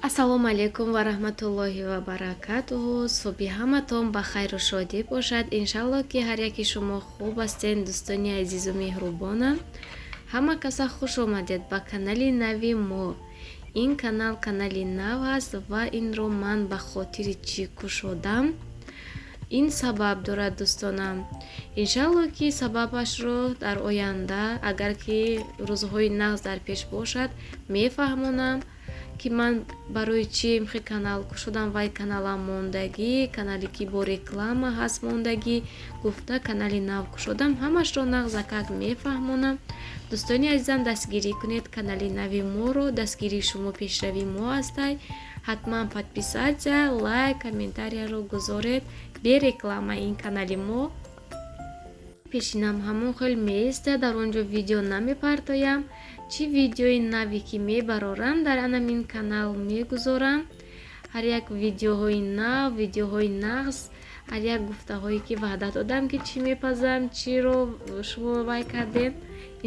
Ассалому алайкум ва раҳматуллоҳи ва баракатуҳу. Субҳи ҳаматон ба хайру шодӣ бошад. Иншаллоҳ, ки ҳар яки шумо хуб ҳастен, дӯстони азизу меҳрубонам. Ҳама каса хуш омадед ба канали нави мо. Ин канал канали нав аст ва инро ман ба хотири чӣ кушодам? Ин сабаб дорад, дӯстонам. Иншаллоҳ, ки сабабашро дар оянда, агар ки рӯзҳои нағз дар пеш бошад, мефаҳмонам, ки ман барои чӣ имхел канал кушодам. Вай каналам мондагӣ, канале ки бо реклама ҳаст мондагӣ гуфта, канали нав кушодам. Ҳамашро нағзакак мефаҳмонам. Дӯстони азизам, дастгирӣ кунед канали нави моро. Дастгирии шумо пешравии мо ҳастай. Ҳатман подписаться, лайк, комментарияро гузоред. Бе реклама ин канали мо. Пешинам ҳамон хел меиста, дар он ҷо видео намепартоям. Чӣ видеои наве ки мебарорам, дар анамин канал мегузорам. Ҳар як видеоҳои нав, видеоҳои нағз, ҳар як гуфтаҳое ки ваъда додам, ки чӣ мепазам, чиро шумо вай кардем.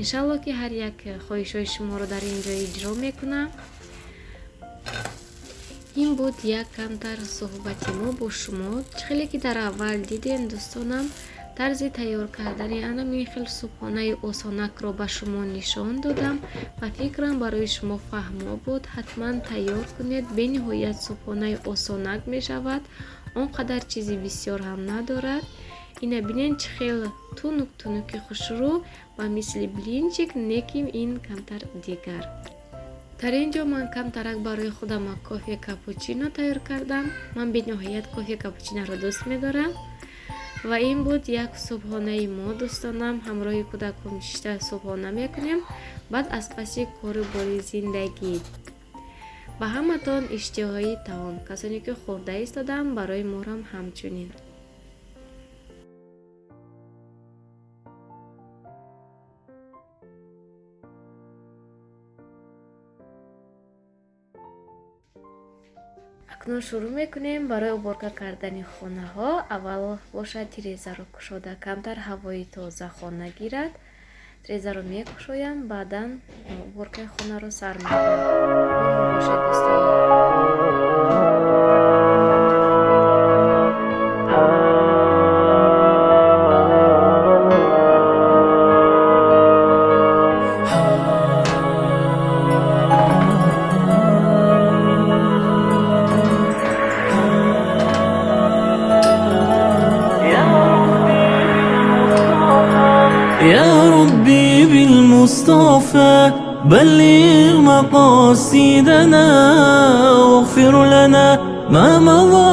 Иншаллоҳ, ки ҳар як хоҳишҳои шуморо дар ин ҷо иҷро мекунам. Ин буд як камтар суҳбати мо бо шумо. Чӣ хеле ки дар аввал дидем, дӯстонам, тарзи тайёр кардани анамин хел субҳонаи осонакро ба шумо нишон додам ва фикрам, барои шумо фаҳмо буд. Ҳатман тайёр кунед, бениҳоят субҳонаи осонак мешавад, он қадар чизи бисёр ҳам надорад. Ина бинед, чӣ хел тунук тунуки хушрӯ ва мисли блинчик, лекин ин камтар дигар. Дар ин ҷо ман камтарак барои худам кофе капучино тайёр кардам. Ман бениҳоят кофе капучиноро дӯст медорам. Ва ин буд як субҳонаи мо, дӯстонам. Ҳамроҳи кӯдакон ништа субҳона мекунем баъд аз паси кору бори зиндагӣ. Ба ҳаматон иштиҳои таом, касоне ки хӯрда истодам, барои морам ҳамчунин. Акнун шурӯъ мекунем барои уборка кардани хонаҳо. Аввал бошад, тирезаро кушода, камтар ҳавои тоза хона гирад, тирезаро мекушоям, баъдан уборкаи хонаро сар мекунам. Бошед, дӯстон. يا ربي بالمصطفى بلغ مقاصدنا واغفر لنا ما مضى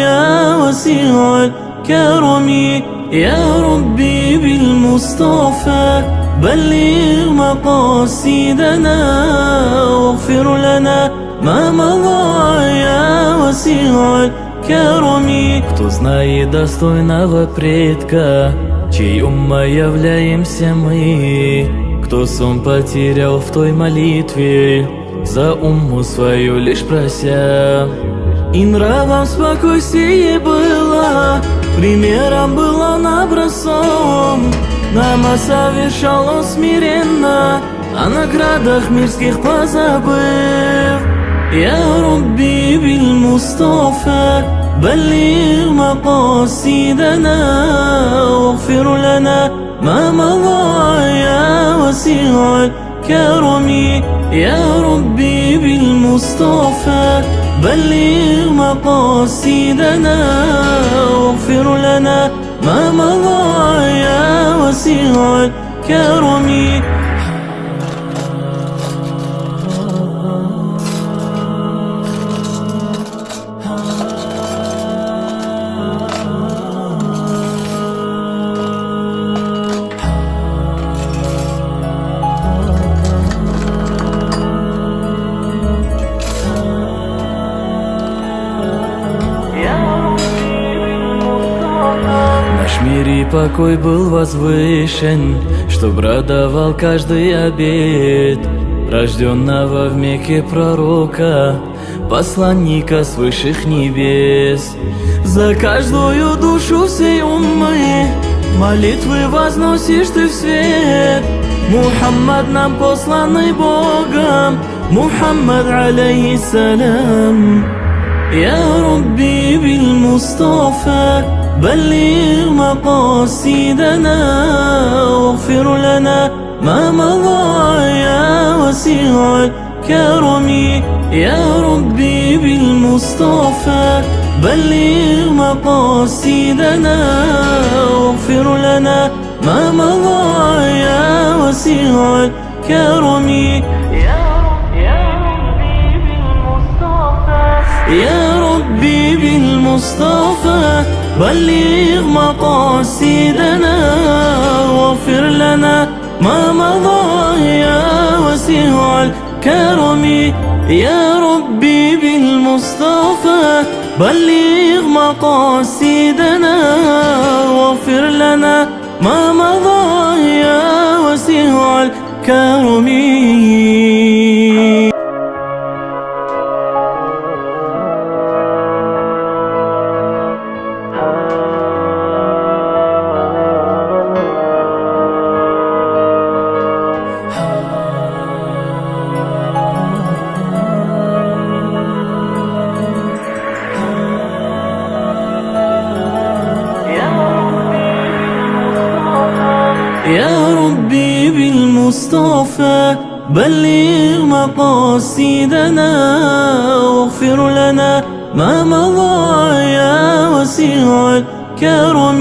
يا وسيع الكرم. يا ربي بالمصطفى بلغ مقاصدنا واغفر لنا ما مضى يا وسيع الكرم. Кто знает достойного предка, чей умма являемся мы, кто сон потерял в той молитве, за умму свою лишь прося. И нравом спокойствие было, примером был он образцом, намаз совершал он смиренно, о наградах мирских позабыв. يا ربي بالمصطفى بلغ مقاصدنا واغفر لنا ما مضى يا وسيع الكرم. يا ربي بالمصطفى بلغ مقاصدنا واغفر لنا ما مضى يا وسيع الكرم. Наш мир и покой был возвышен, чтоб радовал каждый обет рожденного в Мекке пророка, посланника с высших небес. За каждую душу всей уммы молитвы возносишь ты в свет. Мухаммад, нам посланный Богом, محمد عليه السلام. يا ربي بالمصطفى بلغ مقاصدنا واغفر لنا ما مضى يا واسع الكرم. يا ربي بالمصطفى بلغ مقاصدنا واغفر لنا ما مضى يا واسع الكرم. يا ربي بالمصطفى بلغ مقاصدنا واغفر لنا ما مضى يا واسع الكرم. يا ربي بالمصطفى بلغ مقاصدنا واغفر لنا ما مضى يا واسع الكرم. يا ربي بالمصطفى بلغ مقاصدنا واغفر لنا ما مضى يا واسع الكرم.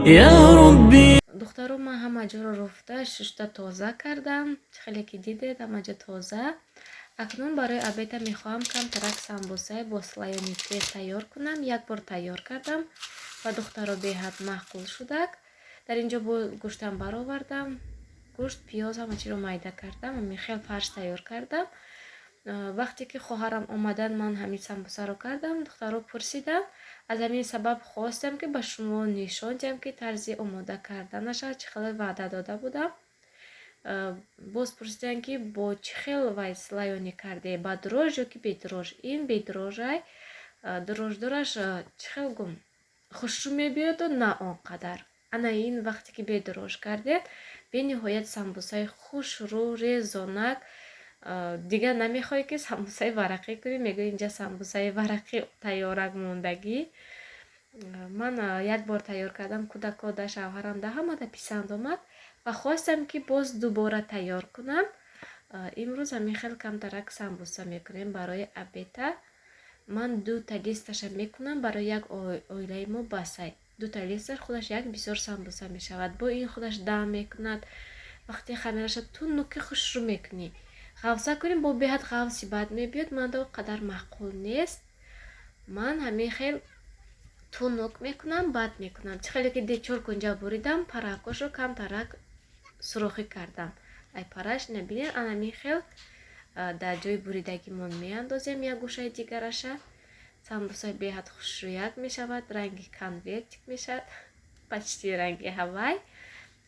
يا ربي. Духтаро, ман ҳама ҷоро руфта, шушта, тоза кардам. Хеле ки дидед, ҳама ҷо тоза. Акнун барои обеда мехоҳам камтарак самбусаи бо слоёный тез тайёр кунам. Як бор тайёр кардам ва духтаро беҳад маъқул шудак. Дар ин ҷо бо гӯштам баровардам, гӯшт, пиёз, ҳама чиро майда кардам, ҳамин хел фарш тайёр кардам. Вақте ки хоҳарам омадан, ман ҳамин самбусаро кардам, духтаро пурсиданд. Аз ҳамин сабаб хостам, ки ба шумо нишон диҳам, ки тарзи омода карданаша чӣ хеле ваъда дода будам. Боз пурсиданд, ки бо чӣ хел вай слоёный карде, ба дрожж ё ки бе дрожж. Ин бе дрожжай, дрожждораш чӣ хел гум хушрӯ мебиёду на он қадар. Ана ин вақте ки бе дрожж кардед, бениҳоят самбусаи хушрӯ, резонак. Дигар намехоҳӣ, ки самбусаи варақӣ кунӣ, мегӯӣ, инҷа самбусаи варақӣ тайёрак мондагӣ. Ман як бор тайёр кардам, кӯдако да, шавҳарам да, ҳамада писанд омад ва хостам, ки боз дубора тайёр кунам. Имрӯз ҳамин хел камтарак самбуса мекунем барои обеда. Ман дута листаша мекунам, барои як оилаи мо басай. Дута листаш худаш як бисёр самбуса мешавад. Бо ин худаш дам мекунад. Вақте хамираша тунуки хушрӯ мекунӣ, ғафса кунӣ, бо беҳад ғафси бад мебиёд, манда он қадар маъқул нест. Ман ҳамин хел тунук мекунам, бад мекунам. Чӣ хеле ки чор кунҷа буридам, паракошро камтарак сурохӣ кардам. Ай параш набинед, анамин хел дар ҷои буридагимон меандозем як гӯшаи дигараша. Самбуса беҳад хушрӯяк мешавад, ранги конвертик мешавад, почти ранги ҳавай.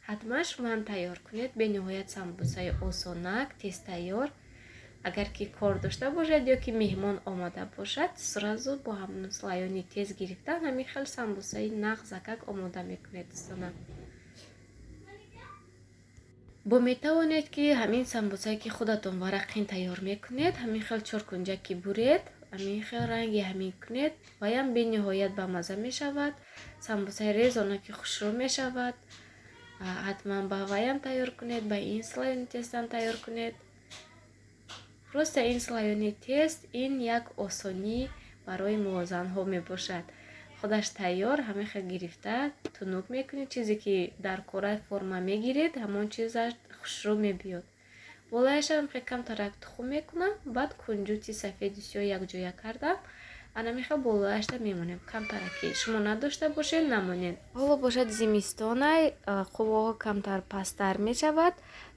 Ҳатман шумо ҳам тайёр кунед. Бениҳоят самбусаи осонак, тезтайёр. Агар ки кор дошта бошад ё ки меҳмон омода бошад, сразу бо ҳамон слоёный тез гирифтан ҳамин хел самбусаи нағзакак омода мекунед, дӯстонам. Бо метавонед, ки ҳамин самбусае, ки худатон варақин тайёр мекунед, ҳамин хел чоркунҷа ки буред, ҳамин хел ранги ҳамин кунед, ваям бениҳоят бамазза мешавад. Самбусаи резонаки хушрӯ мешавад. Ҳатман ба ваям тайёр кунед, ба ин слоёный тестам тайёр кунед. Просто ин слоёный тест ин як осонӣ барои мувозанҳо мебошад. Худаш тайёр, ҳамин хел гирифта тунук мекунед, чизе ки дар кора форма мегиред, ҳамон чизаш хушрӯ мебиёд. Болояшам хел камтарак тухм мекунам, баъд кунҷути сафеду сиёҳ якҷоя кардам, ана мехел болояшда мемонем. Камтараки шумо надошта бошед, намонед. Ҳоло бошад зимистонай, қувваҳо камтар пасттар мешавад.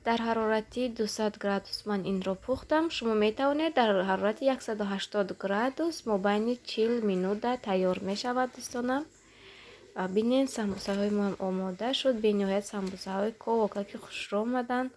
Дар ҳарорати 200 градус ман инро пухтам. Шумо метавонед дар ҳарорати 180 градус мобайни 40 минута тайёр мешавад, дӯстонам. Бинед, самбусаҳои моам омода шуд. Бениҳоят самбусаҳои ковокаки хушрӯ омаданд.